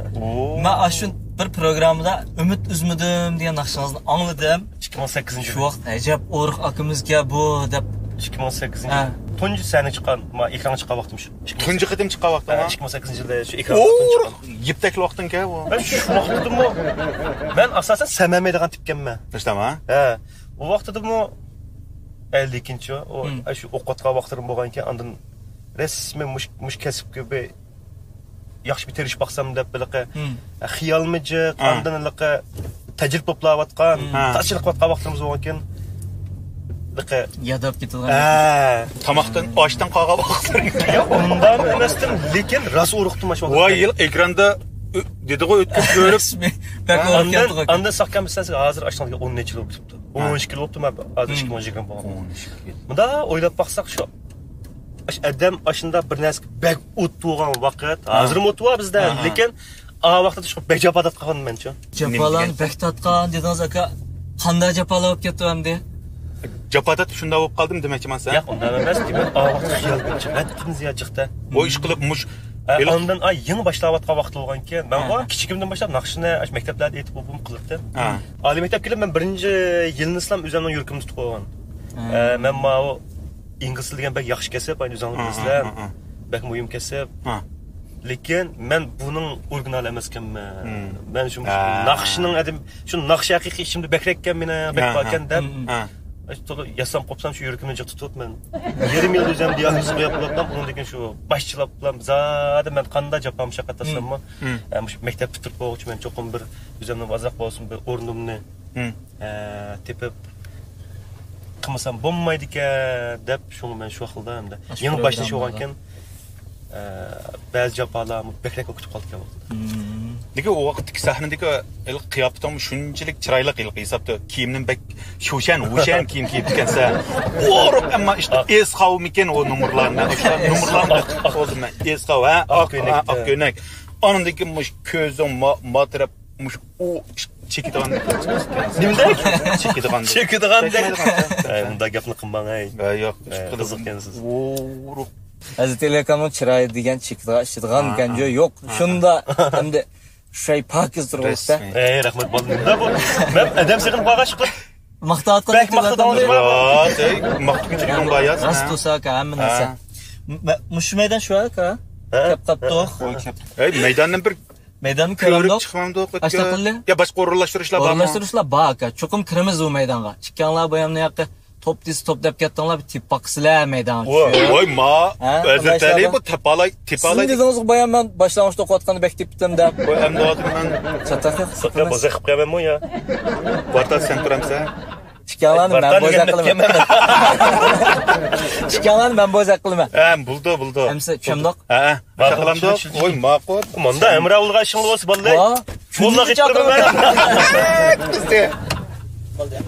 مەن ئاشۇ بىر پروگراممىدا ئۈمىد ئۈزمىدىم دېگەن ناخشىڭىزنى ئاڭلىدىم. ئىككى مىڭ سەككىزىنچى يىل. شۇ ۋاقىت ئەجەب ئورۇق ئاكىمىزكەن بۇ دەپ. ئىككى مىڭ سەككىزىنچى يىل. ھە. تۇنجى سەھنىگە چىققان، ما، ئېكرانغا چىققان ۋاقتىم شۇ. تۇنجى قېتىم چىققان ۋاقتىڭ، ھە، ھە؟ ئىككى مىڭ سەككىزىنچى يىلدا شۇ ئېكرانغا ئورۇق چىققان. يىپتەك ۋاقتىڭكەن بۇ. مەن شۇ ۋاقىتتىمۇ، مەن ئاساسەن سەمەمەيدىغان تىپكەنمەن. دەشتەما؟ ھە. ئۇ ۋاقتىدىمۇ، ئە، لېكىنچۇ، ئۇ، مم. ئە، شۇ ئوقۇۋاتقان ۋاقىتلىرىم بولغانكەن، ئاندىن رەسمىي مۇش-، مۇشۇ كەسىپكە بىر ياخشى بىر تىرىشىپ باقسام دەپ، ھېلىقى، مم. خىيالمىجىق، ھە. ئاندىن ھېلىقى تەجرىبە توپلاۋاتقان، ھە. تازىچىلىق قىلىۋاتقان ۋاقتىمىز بولغانكەن، ھېلىقى ياداپ كېتىدىغان. ھە. تاماقتىن، ئاشتىن قالغان ۋاقىتلىرى. ياق، ئۇنداق ئەمەستىم، لېكىن راست ئورۇقتىم ئاشۇ ۋاقىتتا. ۋاي، ئېكراندا ئۆ-، دېدىغۇ ئۆتكۈپ كۆرۈپ. رەسمىي. بەك ھە. ئورۇق ئاندىن، كەلدىغۇ. ئاندىن ساقكەن بىلسەڭىز، ھازىر ئاشۇ ئون نەچچە يىل بولۇپ كېتىپتۇ. ھە. ئون ئىككى يىل بوپتۇ، مانا ھازىر مم. ئىككى مىڭ يىگىرمە بولغان. ئون ئىككى يىل. مۇنداق ئويلاپ باقساق، شۇ ئاش-، ئادەم ئاشۇنداق بىر نەرسىگە بەك ئوت بولغان ۋاقىت، ھە. ھازىرمۇ ئوت بار بىزدە، ھە، ھە. لېكىن ئا ۋاقىتتا شۇ بەك جاپا تارتقان مەنچۇ. جاپالارنى نېمە دېگەن؟ بەك تارتقان دېدىڭىز، ئاكا. قانداق جاپالار بولۇپ كەتتى ئەمدى؟ جاپا تارتىپ شۇنداق بولۇپ قالدىم دېمەكچىمەن سەن؟ ياق، ئۇنداق ئەمەس. دېمەك، ئا ۋاقىت خىيال بىر جىق، ھەتتىن زىيادە جىقتە. بۇ ئىشقىلىپ مۇش-، ئە، ھېلىق- ئاندىن، ئاي، يېڭى باشلاۋاتقان ۋاقىت بولغانكەن، مەنغۇ ھە. كىچىكىمدىن باشلاپ ناخشىنى ئاشۇ مەكتەپلەردە ئېيتىپ ئوقۇپ قىلاتتىم. ھە. ئالىي مەكتەپكە كېلىپ مەن بىرىنچى يىلنىسىلام ئۆزۈمنىڭ يۈرىكىمدە تۇتۇپ قويغان. ھە. ئە، مەن ماۋۇ ئىنگلىز تىلى دېگەن بەك ياخشى كەسىپ، ئاينى ئۆزۈڭلار ھە، ھە، بىلىسىلەر. ھە، ھە. بەك مۇھىم كەسىپ. ھە. لېكىن مەن بۇنىڭ ئورىگىنالى ئەمەسكەنمەن. ھە. مەن شۇ ھە. ناخشىنىڭ ئادىمى، شۇ ناخشا ھەقىقىي ئىچىمدە بەكرەككەن مېنىڭ، بەك ھە، باركەن ھە. دەپ. ھە. ئاشۇ تولا ياسام قوپسام شۇ يۈرىكىمنى جىق تۇتۇپ مەن يېرىم يىل ئۆزۈمنى دىئاگنوز قويۇپ بولۇپلام، ئۇنىڭدىن كېيىن شۇ باشچىلاپلام زادى مەن قانداق جاپا مۇشەققەت تارتساممۇ، مم. ئە، مۇشۇ مەكتەپ پۈتتۈرۈپ بولغۇچە مەن چوقۇم بىر ئۆزۈمنى ئازراق بولسۇن بىر ئورنۇمنى، مم. ئە، تېپىپ قىلمىسام بولمايدىكەن دەپ، شۇڭا مەن شۇ خىلدا ئەمدى ئاشۇ يېڭى باشلىنىش پروگراممىدا. بولغانكەن، ئە، بەزى جاپالارمۇ بەكرەك كۆتۈپ قالدىكەن ۋاقتىدا. مم. لېكىن ئۇ ۋاقىتتىكى سەھنىدىكى ھېلىقى قىياپىتىڭمۇ شۇنچىلىك چىرايلىق ھېلىقى ھېسابتا. كىيىمنى بەك شۇشەن، ۋۇشەن كىيىم كىيىپتىكەنسەن. ئورۇق، ئەمما ئىشتا ئاق. ئېسقاۋمىكىن ئۇ نومۇرلارنى. ئاشۇ ئاق، نومۇرلارنى ئاق، ئاق، ئاق. ئوزۇم مەن. ئېسقاۋ، ھە؟ ئاق ئاق، كۆينەك. ئاق، ئاق كۆينەك. ئاندىن كېيىن مۇشۇ كۆزۈڭ ما-، ماتىراپ، مۇشۇ ئۇ چېكىدىغاندەك. نېمىدەك؟ چېكىدىغاندەك. چېكىدىغاندەك. چەكمەيدىغان. ئەي، مۇنداق گەپنى قىلماڭ، ئەي. ئەي، ياق، ئەي، قىلدىم. قىزىقكەنسىز. ئورۇق. ھەزرىتى ئەلى ئاكامنىڭ چىرايى دېگەن چېكىدىغان ئىچىدىغان ھە، گەنجى ھە. يوق. ھە. شۇندا ئەمدى شۇي پاكىز تۇرغۇزسا. رەسمىي. ئەي، رەھمەت، بالىلىرىمدا بۇ. مەن ئادەم سېغىنىپ قالغان شۇ. ماختاۋاتقان بەك ماختىدىڭىز. راست، ئەي، ماختىغۇچىلىكىڭ بار يا. راست تۇرسا ئاكا، ھەممە نەرسە. ھە. مە-، مۇشۇ مەيدان شۇ ئاكا. ھە؟ كەپ قاپتۇق. ھەي، مەيداندىن بىر مەيداننى كۆرۈپ چىقمامدۇق؟ ئاشۇنداق قىلدى. يا باشقا ئورۇنلاشتۇرۇشلار بارمۇ؟ ئورۇنلاشتۇرۇشلار بار ئاكا. چوقۇم كىرىمىز ئۇ مەيدانغا. ئىككىڭلار بايامنى ياقى توپ دېسە توپ دەپ كەتتىڭلار، بىر تېپىپ باققىسىلەر مەيدانغا چۈشۈپ. ۋاي، ما، ھە، ھەزرىتى ئەلى، بۇ تېپالاي، تېپالاي. سىزنىڭ دېدىڭىزغۇ بايام مەن باشلانغۇچتا ئوقۇۋاتقاندا بەك تېپىپتىم دەپ. ۋاي، ئەمدى ھازىر مەن چاتاق يوق. ساكا بوزەك قىلىپ قويامەنمۇ يا؟ ۋارتاس سەن تۇرامسەن؟ ئىككىڭلارنى مەن بوزەك قىلىمەن. ئىككىڭلارنى مەن بوزەك قىلىمەن. ھە، بولدى، بولدى. ئەمسە چۈشەمدۇق؟ ھە، ھە. ماقۇل، چاقىلامدۇق؟ چۈشەندۈم. ۋاي، ماقۇل. ماندا ھەمراھ بولغان ئىشىڭلار بولسا، بالىلار. ۋا. چوللاپ كېتىپتىمەن.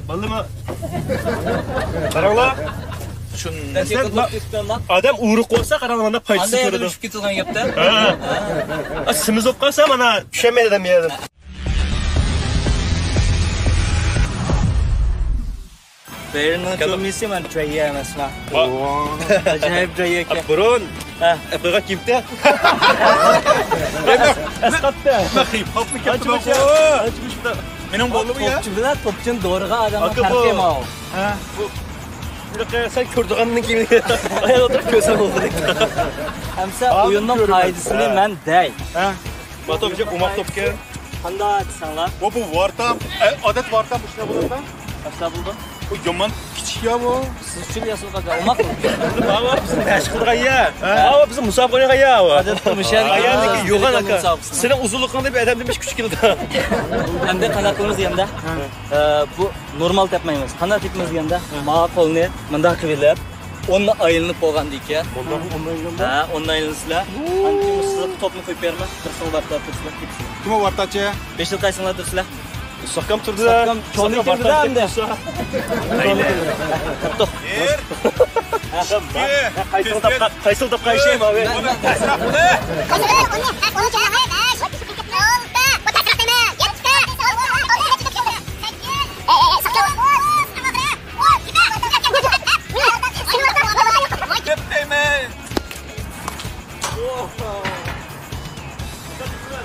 بولدىمۇ؟ قاراڭلار. شۇن-، ئادەم ئورۇق بولسا، قاراڭلار، ماندا پايدىسىنى كۆرىدۇ. چۈشۈپ كېتىدىغان گەپتە. ھە. سېمىز بولۇپ قالسا، مانا، چۈشەنمەيدۇ ئادەم يەردىن. بېرنىڭ كۆرمىسى مەن جايى ئەمەسما. ئاجايىپ جايى ئىكەن. بۇرۇن. ھە. ئەپقىغا كىمتە؟ ئەسقاتتى. مېنىڭ بولدىمۇ يا؟ توپچى بىلەن توپچىنى دورىغان ئادەمنىڭ پەرقى ماۋۇ. ھە. بۇ سەن كۆرىدىغاندىن كېيىن ئاياغ ئولتۇرۇپ كۆرسەڭ بولدى. ئەمسە ئويۇننىڭ قائىدىسىنى مەن دەي. ھە. بۇ توپچى ئوماق توپكەن. قانداق دېسەڭلار؟ بۇ، بۇ ۋارتا، ئادەت ۋارتا مۇشۇنداق بولىدۇ. ئاشۇنداق بولىدۇ. بۇ يامان كىچىك يا بۇ. سىز ئۈچۈن ياسالغان ئوماق بۇ. بۇ بىزنىڭ مەشىق قىلىدىغان يا. ھە. بۇ بىزنىڭ مۇسابىقە ئوينىغان يا بۇ. ئادەتتە مۇشۇ يەرگە يوغان ئاكا. سېنىڭ ئۇزۇنلۇقۇڭ دەپ ئادەمدىن بەش كۈچ كېلىدۇ. ئەمدى قانداق قىلىمىز دېگەندە، ئە، بۇ نورمال تەپمەيمىز. قانداق تېپىمىز دېگەندە، ماڭا قولنى مۇنداق قىلىۋېلىپ، ئوننى ئايلىنىپ بولغاندىن كېيىن. ھە، ئوننى ئايلىنىسىلەر. ئاندىن كېيىن سىزلەرگە توپنى قويۇپ بېرىمەن. بىر سىڭ ۋارتا تۇرسىلەر، كېتىسىلەر. كىم ئۇ ۋارتاچى؟ بېشىدا قايسىڭلار تۇرسىلەر؟ ساقام تۇردى-دە. ساقام، چوڭنى تۇردى-دە ئەمدى. مەيلى. قاپتۇق. بىر، ئىككى، قايسىڭ تاپ-، قايسىڭ تاپقان ئىشىم ئاۋۇ؟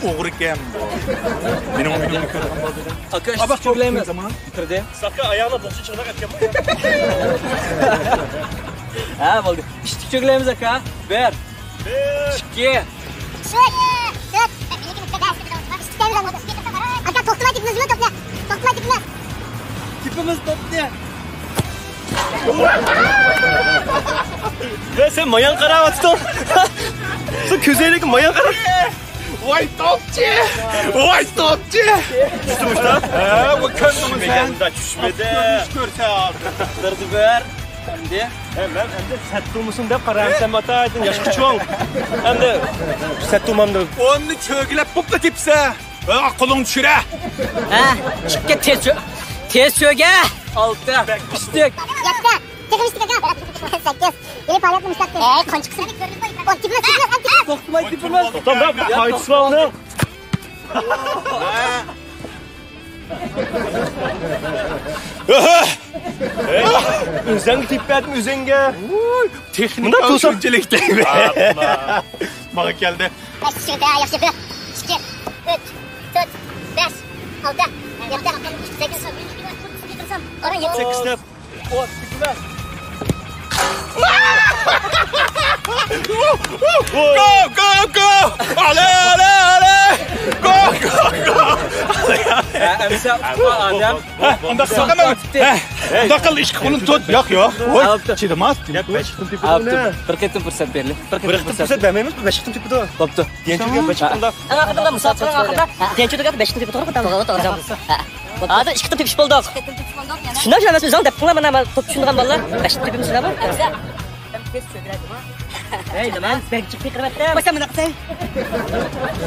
ئوغرىكەن بۇ. مېنىڭ ئويۇنۇمنى كۆرگەن بولدى. ئاكا، ئىشتىك چۆگىلەيمىز. كىردى. ساقا ئاياغىنى بوشى چىقىراق ئەتكەن بۇ. ھە، بولدى. ئىشتىك چۆگىلەيمىز، ئاكا. بىر. بىر. ئىككى. ئۈچ. تۆت. ئاكا، توختىماي تېپىمىزمۇ توپنى؟ توختىماي تېپىمىز. تېپىمىز توپنى. يا، سەن مايان قاراۋاتىسەن. سەن كۆزەينەككە مايان قارا. ۋاي توپچى! ۋاي توپچى! چۈشتىمۇ شۇنداق؟ ھە، بۇ كۆردۈڭمۇ سەن؟ چۈشمىدى. كۆرسە ھازىر. بىردە بىر. ئەمدى. ھە، مەن ئەمدى سەت تۇرمىسۇن دەپ قاراۋاتىمەن، ئاتايدىن ياش قۇچۇڭ. ئەمدى سەت تۇرمامدۇ؟ ئوننى چۆگىلەپ بوپلا تېپسە. ھە، قولۇڭنى چۈشۈرە. ھە، ئىككى تېز چۆ-، تېز چۆگە. ئالتە. ئىشتىك. يەتتە. تېخى ئىشتىك ئاكا. سەككىز. يەنە پائالىيەتنى مۇشتاق. ئەي، قانچە قىسىم؟ ئوتتۇز. توختىماي تېپىمىز. توختىماي تېپىمىز. ئوتتۇز. ئۆزەڭگە تېپىپ بەردىم، ئۆزەڭگە. تېخنىكا شۇنچىلىك دەيمەن. ماڭا كەلدى. بەش، ياخشى، بىر، ئىككى، ئۈچ، تۆت، بەش، ئالتە، يەتتە، سەككىز. قارا، يەتتە. سەككىز دەپ. گو، گو، گو! ئالە، ئالە، ئالە! گو، گو، گو! ئەمسە ئۇتقان ئادەم. ھە، ئۇنداق قىلغان. ھە، ئۇنداق قىل، ئىشقا قولۇن تۇت. ياق، ياق. ۋاي، چىدىماس. بىر قېتىم پۇرسەت بېرىلى. بىر قېتىم پۇرسەت بېرىمىز، بەش قېتىم تېپىدۇ. بوپتۇ. دىيەنچۇ دېگەن بەش قېتىمدا. ئەڭ ئاخىرىدا مۇسابىقە ئاخىرىدا دىيەنچۇ دېگەن بەش قېتىم تېپىدۇ، توغرىمۇ؟ توغرا، توغرا. ھازىر ئىككى قېتىم تېپىش بولدۇق. شۇنداق، شۇنداق، ئۆزۈڭ دەپ قىلىڭلار، مانا توپ چۈشىنىدىغان بالىلار. بەش قېتىم تېپىمىز شۇنداقمۇ؟ ھەي، نېمە؟ بەك جىق پىقىرىۋەتتىم. قويسام مۇنداق قىلساي.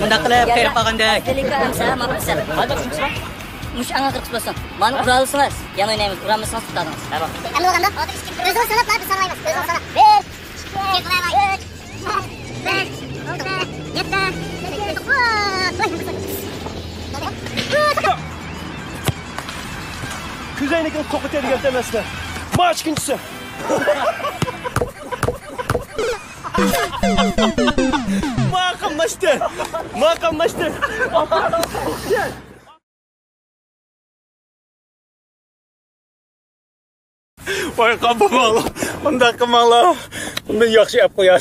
مۇنداق قىلىپ قېرىپ قالغاندەك. ھازىر شۇنچىما؟ مۇشۇ ئەڭ ئاخىرقىسى بولسۇن. مانا ئۇرالىسىڭىز، يەنە ئوينايمىز. ئۇرالمىسىڭىز، تۇتادىڭىز. ئەمدى بولغاندا؟ ئۆزىڭىز ساناپ، بىز سانايمىز. ئۆزىڭىز ساناپ. بىر، ئىككى، ئۈچ، تۆت، بەش، ئالتە، يەتتە، سەككىز، توققۇز. كۆزەينىكىنى توختىتىدىغان ئەمەسلەر. ماچ ئىككىنچىسى. ما قاملاشتى. ما قاملاشتى. ۋاي، قاپا بولۇڭ. ئۇنداق قىلماڭلار. ئۇندىن ياخشى ئەپ قويار.